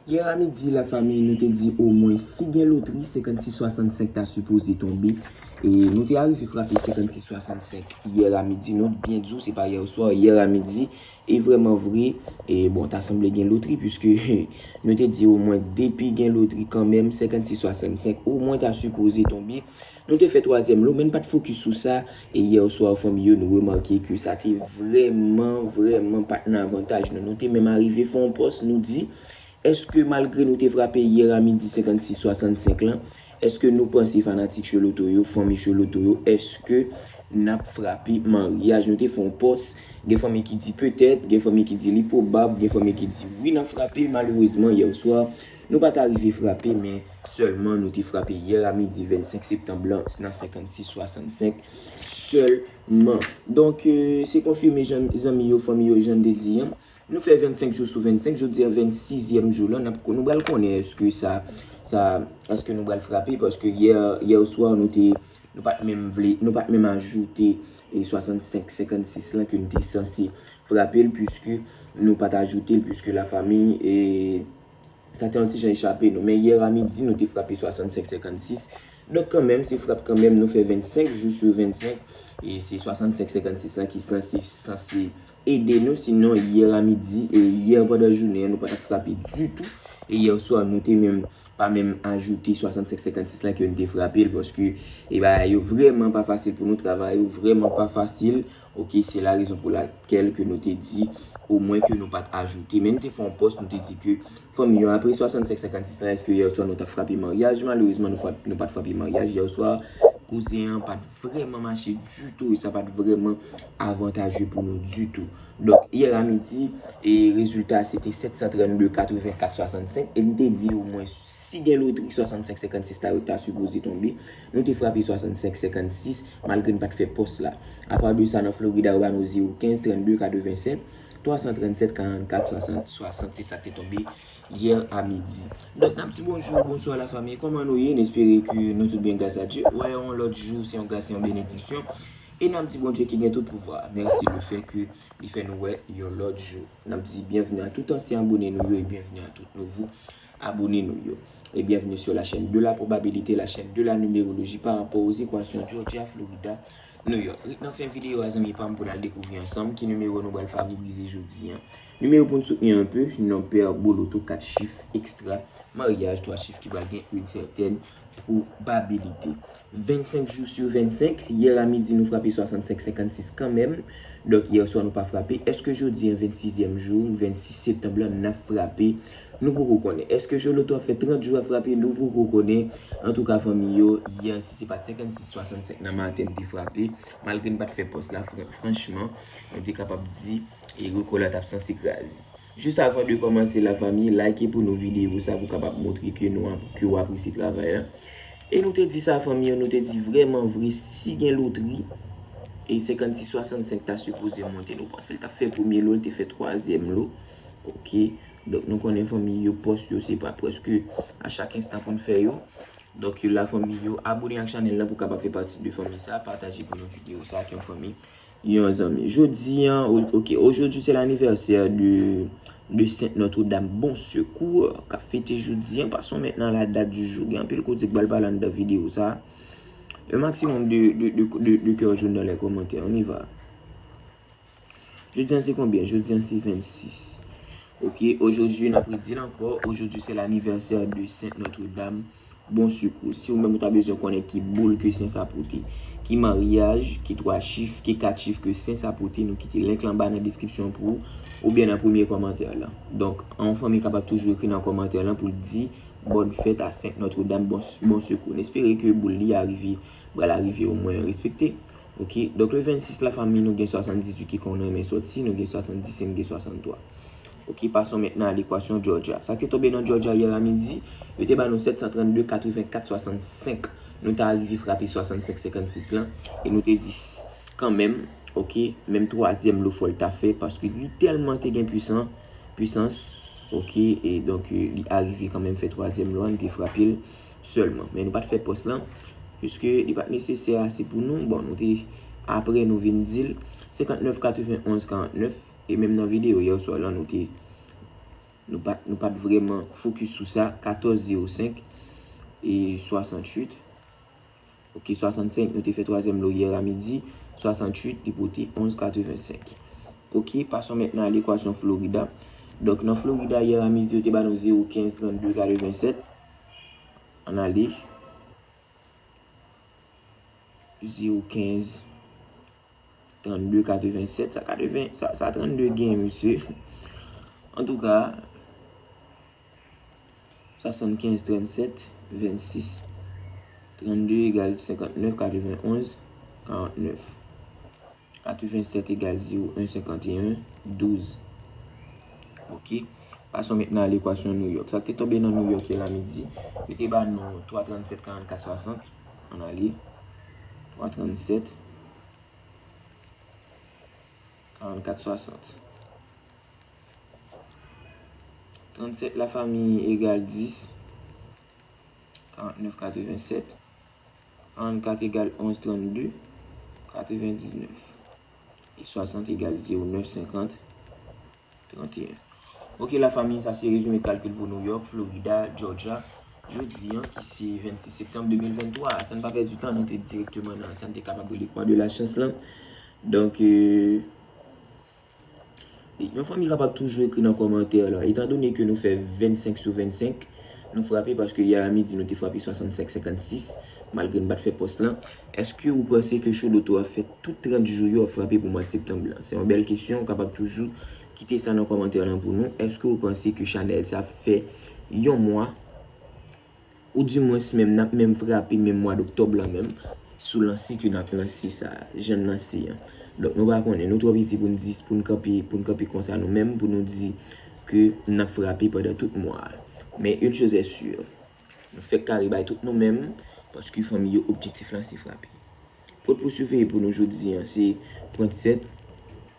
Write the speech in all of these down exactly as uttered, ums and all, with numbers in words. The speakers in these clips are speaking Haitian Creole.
Yè a midi, lafanmi, nou te di omwen si gen lotri, senkannsis swasannsenk ta sipoze tonbe. E nou te arive frape senkannsis swasannsenk yè a midi. Nou byen di w, se pa yè oswa, yè a midi. E vrèman vre, e bon, ta sanble gen lotri, piske nou te di omwen depi gen lotri kanmenm, senkannsis swasannsenk omwen ta sipoze tonbe. Nou te fè twazyèm lo, men n pa t fokis sou sa. E yè oswa, fanmi yo, nou remake ke sa te vrèman, vrèman pa t nan avantaj nou. Nou te menm arive fè yon pòs, nou di, èske malgre nou te frape yè a midi senkannsis swasannsenk lan, èske nou panse fanatik Choloto yo, fanmi Choloto yo, èske n ap frape maryaj? Nou te fè yon pòs, gen fanmi ki di petèt, gen fanmi ki di li pwobab, gen fanmi ki di wi, n ap frape. Malerezman, yè oswa, nou pa t arive frape, men sèlman nou te frape yè a midi vennsenk septanm lan nan senkannsis swasannsenk sèlman. Donk, e, se konfime jan, zanmi yo, fanmi yo, jan n te di an. Nou fè vennsenk jou sou vennsenk, jodi a vennsizyèm jou lan, n ap, nou pral konnen èske sa, sa, èske nou pral frape, paske yè, yè oswa nou te, nou pa t menm vle, nou pa t menm ajoute, e, swasannsenk senkannsis lan ke n te sanse frape l, piske nou pa t ajoute l, piske lafanmi, e, sa te yon ti jan echape nou. Men yè a midi, nou te frape swasannsenk senkannsis. Donk, kanmenm, se frap kanmenm, nou fè vennsenk jou sou vennsenk. E se swasannsenk senkannsis lan ki sanse, sanse ede nou. Sinon, yè a midi, e yè pandan jounen an, nou pa t ap frape ditou. E yè oswa, nou te menm pa menm ajoute swasannsenk senkannsis lan ke nou te frape l, paske, e, bagay yo vrèman pa fasil pou nou, travay yo vrèman pa fasil. Oke, se la rezon pou lakèl ke nou te di, omwen ke nou pa t ajoute. Men nou te fè yon pòs, nou te di ke, fanmi yo, apre swasannsenk senkannsis lan, èske yè oswa nou t ap frape maryaj? Malerezman, nou, nou pa t frape maryaj yè oswa. Koze an pa t vrèman mache ditou, e sa pa t vrèman avantaje pou nou ditou. Donk, yè a midi, e rezilta a, se te sèt san trannde katrevenkat swasannsenk, e m te di omwen si gen lotri, swasannsenk senkannsis ta, ta sipoze tonbe. Nou te frape swasannsenk senkannsis, malgre n pa t fè pòs la. Apa de sa, nan Florida, yo ba nou zewo kenz trannde katrevennsèt, twa san trannsèt karannkat swasant, swasant, se sa k te tonbe yè a midi. Donk, n ap di bonjou, bonswa lafanmi, kòman nou ye? N espere ke nou tout byen, gras a Dye. Wè yon lòt jou, se yon gras, se yon benediksyon. E n ap di Bondye ki gen tout pouvwa, mèsi lefètke li fè nou wè yon lòt jou. N ap di byenveni a tout ansyen abone nou yo e byenveni a tout nouvo abone nou yo. Et bienvenue sur la chaîne de la probabilité, la chaîne de la numérologie par rapport aux équations Georgia, Florida, New York. Ret nan fen videyo a, zanmi pa m, pou n al dekouvri ansanm ki nimewo nou pral favorize jodi an. Nimewo pou n soutni anpe, non pè, boloto, kat chif, ekstra, maryaj, twa chif ki pral gen une certaine probabilité. Vennsenk jou sou vennsenk, yè a midi nou frape swasannsenk senkannsis kanmenm. Donk, yè swa nou pa frape. Èske jodi an vennsizyèm jou, vennsis septanm lan, n ap frape? Nou poko konnen. Èske Joloto ap fè trant jou ap frape? Nou poko konnen. Antouka, fanmi yo, yè, si se pa t senkannsis swasannsenk nan maten n te frape, malgre n pa t fè pòs la, fran-, franchman, nou te kapab di, e, rekò la t ap sanse kraze. Jis avan de kòmanse, lafanmi, like pou nou videyo sa pou kapab montre ke nou ap-, ke w apresye travay la. E nou te di sa, fanmi yo, nou te di vrèman vre, si gen lotri, e senkannsis swasannsenk ta sipoze monte. Nou panse l t ap fè premye lo, l te fè twazyèm lo. Oke. Donk, nou konnen, fanmi yo, pòs yo, se pa prèske a chak enstan pou n fè yo. Donk, lafanmi yo, abone ak chanèl la pou kapab fè pati de fanmi sa, pataje pou nou videyo sa ak yon fanmi, yon zanmi. Jodi an, o-, oke, aujourd'hui c'est l'anniversaire de, de Sainte Notre-Dame Bon Secours, k ap fete jodi an, passons maintenant à la date du jour. Gen anpil koze k pral pale anndan videyo sa. Un maximum de, de, de, de, de cœur jaune dans les commentaires. On y va. Jodi an se konbyen? Jodi an se vennsis. Oke, aujourd'hui, n ap redi l ankò. Aujourd'hui, c'est l'anniversaire de Sainte Notre-Dame Bon Secours. Si ou menm ou ta bezwen konnen ki boul ke sen sa pote, ki maryaj, ki twa chif, ki kat chif ke sen sa pote, nou kite link la anba nan deskripsyon pou ou, oubyen nan premye kòmantè la. Donk, yon fanmi kapab toujou ekri nan kòmantè la pou l di, bonne fête à Sainte Notre-Dame Bon, Bon Secours. N espere ke boul li a rive, pral arive omwen respekte. Oke, donk le vennsis, lafanmi, nou gen swasanndizuit ki konn renmen sòti, nou gen swasanndisenk, gen swasanntwa. Oke, passons maintenant à l'équation Georgia. Sa ki tonbe nan Georgia yè a midi, yo te ba nou sèt san trannde katrevenkat swasannsenk. Nou ta rive frape swasannsenk senkannsis lan, e nou te di kanmenm, oke, menm twazyèm lo fò l ta fè, paske li tèlman te gen pwisan, pwisans, oke, e donk, e, li arive kanmenm fè twazyèm lo a, nou te frape l sèlman. Men nou pa t fè pòs lan, piske li pa t nesesè ase pou nou. Bon, nou te, apre nou vin di l, senkantnèf katrevenonz karantnèf, e menm nan videyo yè swa lan, nou te, Nou pa, nou pa t vrèman fokis sou sa. Katòz zewo senk e swasanntuit. Ok, swasannsenk, nou te fè twazyèm lo yè a midi. Swasanntuit, li pote onz katrevensenk. Ok, passons maintenant à l'équation Florida. Donk, nan Florida, yè a midi, yo te ba nou zewo kenz trannde katrevensèt. Ann ale. Zewo kenz trannde katrevensèt, sa katreven, sa, sa trannde gen, mesye. Antouka, swasannkenz, trannsèt, vennsis. Trannde egal senkantnèf, katrevenonz, karantnèf. Katrevensèt egal zewo en, senkanteyen, douz. Ok. Passons maintenant à l'équation New York. Sa k te tonbe nan New York yè a midi, yo te ba nou twa trannsèt, karannkat, swasant. Ann ale. Twa trannsèt, karannkat, swasant. Trannsèt la fanmi egal dis, karantnèf, katrevensèt. Karannkat egal onz, trannde, katrevendiznèf. E swasant egal zewo nèf, senkant, tranteyen. Ok, la fanmi, sa se rezime kalkil pou New York, Florida, Georgia. Jodi an, ki se vennsis septanm de mil venntwa. San n pa pèdi tan, n antre dirèkteman nan sa n te kapab rele kwa de la chans lan. Donk, euh, yon fanmi kapab toujou ekri nan kòmantè la. Etandone ke nou fè vennsenk sou vennsenk, nou frape paske yè a midi nou te frape swasannsenk senkannsis, malgre n pa t fè pòs lan. Èske ou panse ke Choloto ap fè tout trant jou yo ap frape pou mwa septanm lan? Se yon bèl kesyon, ou kapab toujou kite sa nan kòmantè lan pou nou. Èske ou panse ke chanèl sa ap fè yon mwa, oudimwens menm n ap menm frape menm mwa doktòb lan menm, sou lanse ke n ap lanse sa, jan n lanse an? Donk, nou pa konnen, nou twò piti pou n di, pou n kanpe, pou n kanpe konsa nou menm, pou nou di ke n ap frape pandan tout mwa a. Men, une chose est sûre, nou fèk kare bay tout nou menm, paske fanmi yo, objektif lan se frape. Pwent pou siveye pou nou jodi an, se pwent sèt,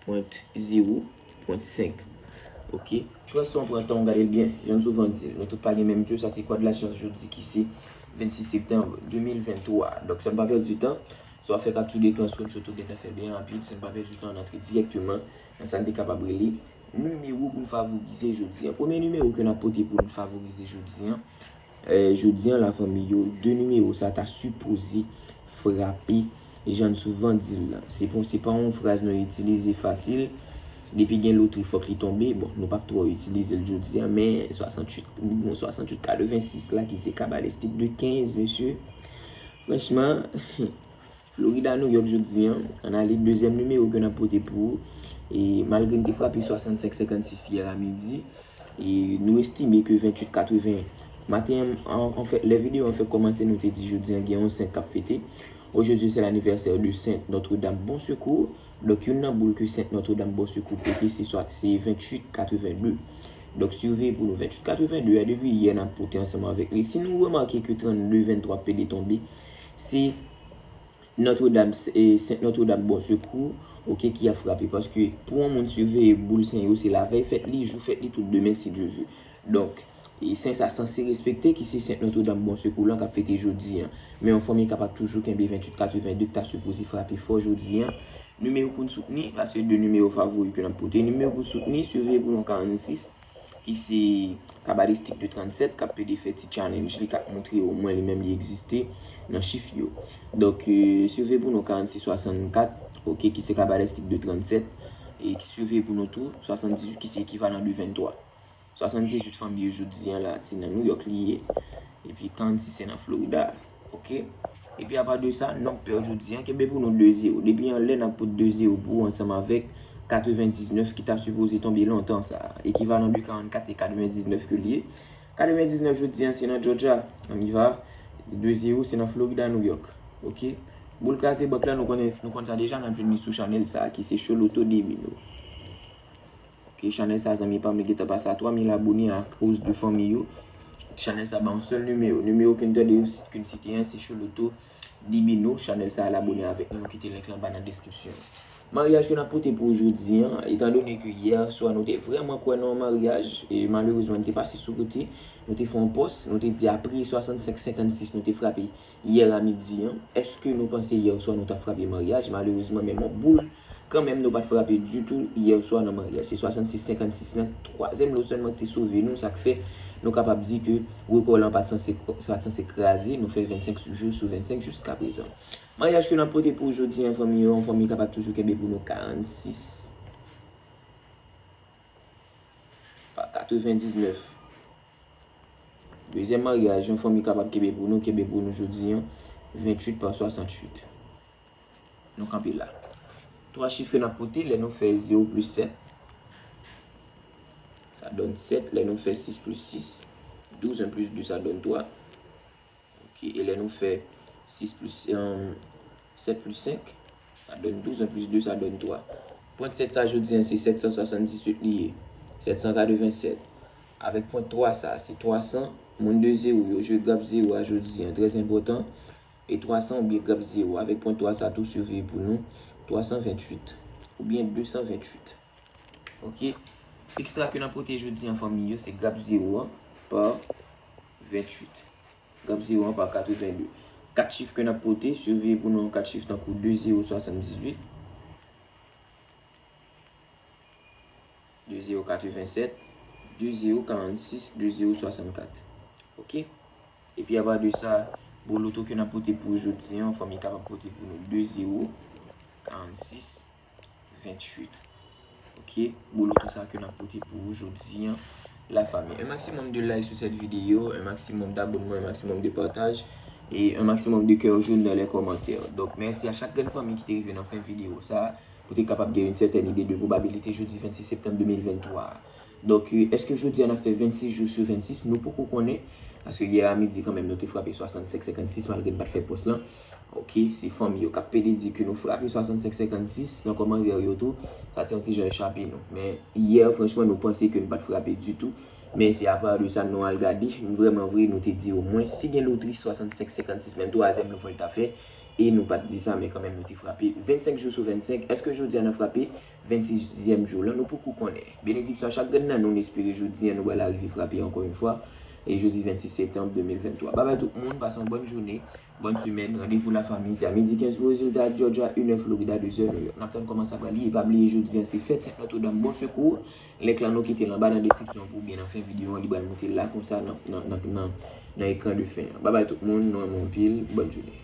pwent zewo, pwent senk. Ok? Pran son, pran tan, gade l byen. Jan n souvan di l, nou tout pa gen menm dye, sa se kwa de la chans jodi ki se vennsis septanm de mil venntwa. Donk, san n pa pèdi tan, si w ap fè kapti dekran, screenshot ou gentan fè byen rapid, san n pa pèdi tan, n antre dirèkteman nan sa n te kapab rele nimewo pou n favorize jodi an. Premye nimewo ke n ap pote pou n favorize jodi an, Eh, jodi an, la fanmi yo, de nimewo sa ta sipoze frape, jan n souvan di l lan. Se pa, se pa yon fraz nou itilize fasil. Depi gen lotri, fòk li tonbe. Bon, nou p ap twò itilize l jodi an, men swasanntuit, bon, swasanntuit katrevensis la, ki se kabalistik de kenz, mesye. Franchman, Florida, New York jodi an, ann ale dezyèm nimewo ke n ap pote pou ou. E malgre n te frape swasannsenk senkannsis yè a midi, e nou estime ke venntuit katreven. Maten an, an, anfèt, lè videyo an fèk kòmanse, nou te di jodi an gen yon sen k ap fete. Aujourd'hui, c'est l'anniversaire de Sainte Notre-Dame Bon Secours. Donk, youn nan boul ke Sainte Notre-Dame Bon Secours pote, se swa, se venntuit katrevende. Donk, siveye pou nou venntuit katrevende a, depi yè n ap pote ansanm avèk li. Si nou remake ke trannde venntwa pede tonbe, se Notre Dame, e, Sainte Notre Dame Bon Secours, ok, ki ap frape. Paske pou yon moun siveye boul sen yo, se lavèy fèt li, jou fèt li, tout demen, si Dye vle. Donk, e sen sa sanse respekte, ki se Sainte Notre Dame Bon Secours lan k ap fete jodi an. Men yon fanmi kapab toujou kenbe venntuit katrevende k ta sipoze frape fò jodi an. Nimewo pou n soutni, paske de nimewo favori ke n ap pote. Nimewo pou soutni, siveye pou nou karannsis, ki se kabalistik de trannsèt, k ap pede fè ti challenge li, k ap montre omwen li menm li egziste nan chif yo. Donk, e, siveye pou nou karannsis swasannkat, ok, ki se kabalistik de trannsèt, e ki siveye pou nou tou swasanndizuit, ki se ekivalan de venntwa. Swasanndizuit fanmi yo jodi an la, se nan New York li ye. Epi karannsis se nan Florida. Ok? Epi apa de sa, nonb pè jodi an, kenbe pou nou de zewo. Depi anlè n ap pot de zewo pou ou ansanm avèk katrevendiznèf ki ta sipoze tonbe lontan sa. Ekivalan de karannkat e katrevendiznèf ke l ye. Katrevendiznèf jodi an se nan Georgia. On y va. De zewo se nan Florida, New York. Ok? Boul kraze bank la, nou konnen, nou konn sa deja, n ap jwenn li sou chanèl sa ki se Choloto Domino. Ok, chanèl sa, zanmi pa m, li gentan pase a twa mil abone akoz de fanmi yo. Chanèl sa ba yon sèl nimewo. Nimewo ke n tande yo, ke n site an, se Choloto Domino. Chanèl sa, al abone avèk nou, nou kite link lan anba nan deskripsyon. Maryaj ke n ap pote pou jodi an, etandone ke yè swa nou te vrèman kwè nan yon maryaj, e malerezman n te pase sou kote, nou te fè yon pòs, nou te di apre swasannsenk senkannsis nou te frape yè a midi an. Èske nou panse yè swa nou t ap frape maryaj? Malerezman, menm yon boul Kanmenm, nou pa t frape ditou yè swa nan maryaj. Se swasannsis senkannsis nan twazyèm lo sèlman ki te sove nou, sa k fè nou kapab di ke rekò lan pa t sanse, pa t sanse kraze, nou fè vennsenk jou sou vennsenk jiskaprezan. Maryaj ke n ap pote pou jodi an, fanmi yo, yon fanmi kapab toujou kenbe pou nou karannsis pa katrevendiznèf. Dezyèm maryaj, yon fanmi kapab kenbe pou nou, kenbe pou nou jodi an, venntuit pa swasanntuit. Nou kanpe la. Twa chif ke n ap pote, lè nou fè zewo plis sèt, sa donn sèt. Lè nou fè sis plis sis, douz, en plis de, sa donn twa. Ok, e lè nou fè sis plis, sèt plis senk, sa donn douz, en plis de, sa donn twa. Pwent sèt sa jodi an, se sèt san swasanndizuit li ye. Sèt san katrevensèt. Avèk pwent twa sa, se twa san. Moun de zewo yo jwe grap zewo a jodi an, trè enpòtan. E twa san oubyen grap zewo. Avèk pwent twa sa tou, siveye pou nou, twa san venntuit oubyen de san venntuit. Ok? Ekstra ke n ap pote jodi an, fanmi yo, se grap zewo an pa venntuit. Grap zewo an pa katrevenn de. Kat chif ke n ap pote, siveye pou nou kat chif tankou de zewo swasanndizuit, de zewo katrevensèt, de zewo karannsis, de zewo swasannkat. Ok? Epi apa de sa, bon loto ke n ap pote pou jodi an, fanmi kapab pote pou nou de zewo karannsis venntuit. Ok? Bon loto sa ke n ap pote pou ou jodi an, la famille. Un maximum de like sur cette vidéo, un maximum d'abonnement, un maximum de partage et un maximum de cœur jaune dans les commentaires. Donk, mèsi a chak grenn fanmi ki te rive nan fen videyo sa, pou te kapab gen yon sètèn ide de pwobabilite jodi vennsis septanm de mil venntwa a. Donk, euh, èske jodi a n ap fè vennsis jou sou vennsis? Nou poko konnen. Paske yè a midi kanmenm, nou te frape swasannsenk senkannsis, malgre n pa t fè pòs lan. Ok, se fanmi yo k ap pede di ke nou frape swasannsenk senkannsis nan kòmantè yo tou. Sa te yon ti jan echape nou. Men yè, franchman, nou panse ke n pa t frape ditou. Men se apa de sa nou al gade. Vrèman vre, nou te di omwen, si gen lotri swasannsenk senkannsis, menm twazyèm nou fè l ta fè. E nou pa t di sa, men kanmenm nou te frape vennsenk jou sou vennsenk. Èske jodi a n ap frape vennsizyèm jou lan? Nou poko konnen. Benediksyon a chak grenn nan nou, n espere jodi a nou pral arive frape ankò yon fwa. E jodi vennsis septanm de mil venntwa. Babay tout moun, pase yon bòn jounen, bòn semèn. Randevou la fanmi, se a midi kenz pou rezilta a Georgia, inè Florida, dezè New York. N ap tann kòman sa pral ye. E pa bliye jodi a se fèt Sent Notredam Bon Sekou. Link lan nou kite l anba nan deskripsyon pou oubyen nan fen videyo an, li pral moute la konsa nan, nan, nan, nan, nan ekran de fen an. Babay tout moun, nou renmen anpil, bòn jounen.